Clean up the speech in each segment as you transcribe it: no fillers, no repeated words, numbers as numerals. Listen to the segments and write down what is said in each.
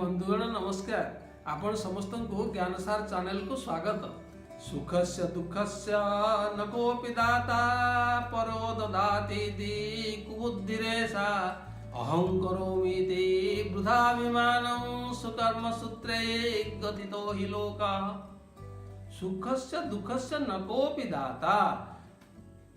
ବନ୍ଧୁଗଣ, ନମସ୍କାର। ଆପଣ ସମସ୍ତଙ୍କୁ ଜ୍ଞାନସାର ଚ୍ୟାନେଲକୁ ସ୍ୱାଗତ। ସୁଖସ୍ୟ ଦୁଃଖସ୍ୟ ନ କୋପି ଦାତା, ପରୋ ଦଦାତୀତି କୁବୁଦ୍ଧିରେଷା। ଅହଂ କରୋମିତି ବୃଥାଭିମାନଂ, ସୁକର୍ମ ସୂତ୍ରେ ଗ୍ରଥିତୋ ହି ଲୋକଃ। ସୁଖସ୍ୟ ଦୁଃଖସ୍ୟ ନ କୋପି ଦାତା।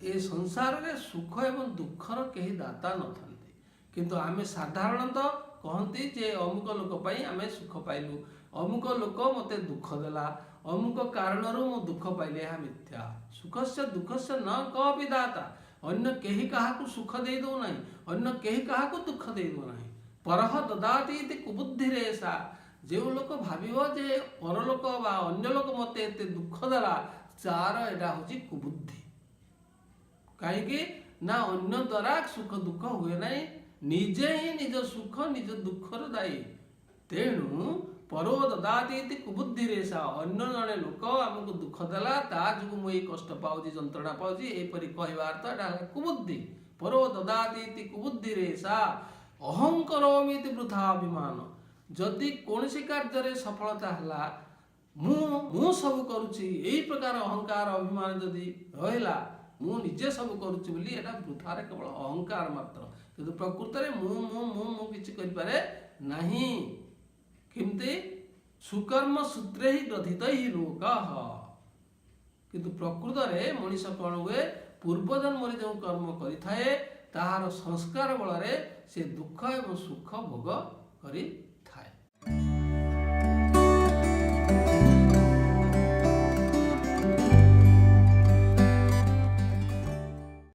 ଏ ସଂସାରରେ ସୁଖ ଏବଂ ଦୁଃଖର କେହି ଦାତା ନଥାନ୍ତି। କିନ୍ତୁ ଆମେ ସାଧାରଣତଃ କହନ୍ତି ଯେ ଅମୁକ ଲୋକ ପାଇଁ ଆମେ ସୁଖ ପାଇଲୁ, ଅମୁକ ଲୋକ ମୋତେ ଦୁଃଖ ଦେଲା, ଅମୁକ କାରଣରୁ ମୁଁ ଦୁଃଖ ପାଇଲି। ଏହା ମିଥ୍ୟା। ସୁଖସ୍ୟ ଦୁଃଖସ୍ୟ ନ କୋପି ଦାତା। ଅନ୍ୟ କେହି କାହାକୁ ସୁଖ ଦେଇ ଦେଉନାହିଁ, ଅନ୍ୟ କେହି କାହାକୁ ଦୁଃଖ ଦେଇ ଦେଉନାହିଁ। ପରହ ଦଦାତି ଇତି କୁବୁଦ୍ଧିରେଷା। ଯେଉଁ ଲୋକ ଭାବିବ ଯେ ପରଲୋକ ବା ଅନ୍ୟ ଲୋକ ମୋତେ ଏତେ ଦୁଃଖ ଦେଲା, ତାର ଏଇଟା ହେଉଛି କୁବୁଦ୍ଧି। କାହିଁକି ନା ଅନ୍ୟ ଦ୍ୱାରା ସୁଖ ଦୁଃଖ ହୁଏ ନାହିଁ। ନିଜେ ହିଁ ନିଜ ସୁଖ, ନିଜ ଦୁଃଖର ଦାୟୀ। ତେଣୁ ପରୋ ଦଦାତି ଇତି କୁବୁଦ୍ଧିରେଷା। ଅନ୍ୟ ଜଣେ ଲୋକ ଆମକୁ ଦୁଃଖ ଦେଲା, ତା ଯୋଗୁଁ ମୁଁ ଏଇ କଷ୍ଟ ପାଉଛି, ଯନ୍ତ୍ରଣା ପାଉଛି, ଏହିପରି କହିବା ଅର୍ଥ ଏଟା ହେଲା କୁବୁଦ୍ଧି। ପରୋ ଦଦାତି ଇତି କୁବୁଦ୍ଧିରେଷା। ଅହଂ କରୋମି ଇତି ବୃଥା ଅଭିମାନ। ଯଦି କୌଣସି କାର୍ଯ୍ୟରେ ସଫଳତା ହେଲା, ମୁଁ ସବୁ କରୁଛି, ଏଇ ପ୍ରକାର ଅହଙ୍କାର ଅଭିମାନ ଯଦି ରହିଲା, ମୁଁ ନିଜେ ସବୁ କରୁଛି ବୋଲି, ଏଇଟା ବୃଥାରେ କେବଳ ଅହଙ୍କାର ମାତ୍ର। କିନ୍ତୁ ପ୍ରକୃତରେ ମୁଁ ମୁଁ ମୁଁ ମୁଁ କିଛି କରିପାରେ ନାହିଁ। କେମିତି? ସୁକର୍ମ ସୂତ୍ରେ ହିଁ ଗ୍ରଥିତ ହି ଲୋକ। କିନ୍ତୁ ପ୍ରକୃତରେ ମଣିଷ କ'ଣ ହୁଏ? ପୂର୍ବଜନ୍ମରେ ଯେଉଁ କର୍ମ କରିଥାଏ, ତାହାର ସଂସ୍କାର ବଳରେ ସେ ଦୁଃଖ ଏବଂ ସୁଖ ଭୋଗ କରିଥାଏ।